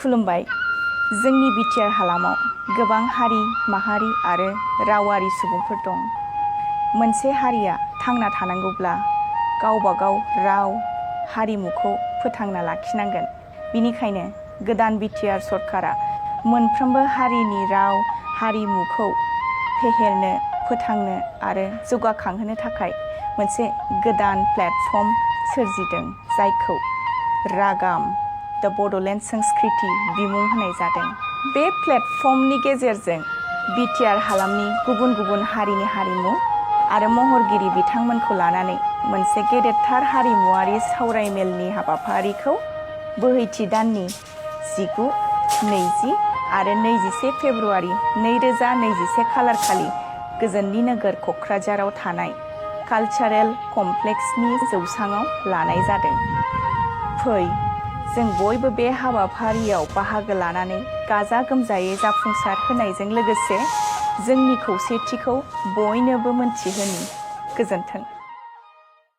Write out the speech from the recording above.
खुलुमबाय। जोंनि बिटिआर हालामाव गोबां हारि माहारि आरो रावारि सुबुंफोर दं। मोनसे हारिया थांना थानांगौब्ला गावबागाव राव हारिमुखौ फोथांना लाखिनांगोन। बिनिखायनो गोदान बिटिआर सरकारा मोनफ्रोमबो हारिनि राव हारिमुखौ फेहेरनो फोथांनो आरो जौगाखांहोनो थाखाय मोनसे गोदान प्लेटफर्म सोरजिदों, जायखौ रागाम द बड'लेण्ड संस्कृति बिमुं होनाय जादों। बे प्लेटफर्मनि गेजेरजों बिटिआर हालामनि गुबुन गुबुन हारिनि हारिमु आरो महरगिरि बिथांमोनखौ लानानै मोनसे गेदेरथार हारिमुआरि सावरायमेलनि हाबाफारिखौ बोहैथि दाननि 19, 20 आरो 21 फेब्रुआरि 2021 खालारखालि गोजोननि नोगोर क'क्राझाराव थानाय कालचारेल कमप्लेक्सनि जौसाङाव लानाय जादों। फै जों बयबो बे हाबाफारियाव बाहागो लानानै गाजा गोमजायै जाफुंसार होनायजों लोगोसे जोंनि खौसेथिखौ बयनोबो मोनथिहोनि। गोजोन्थों।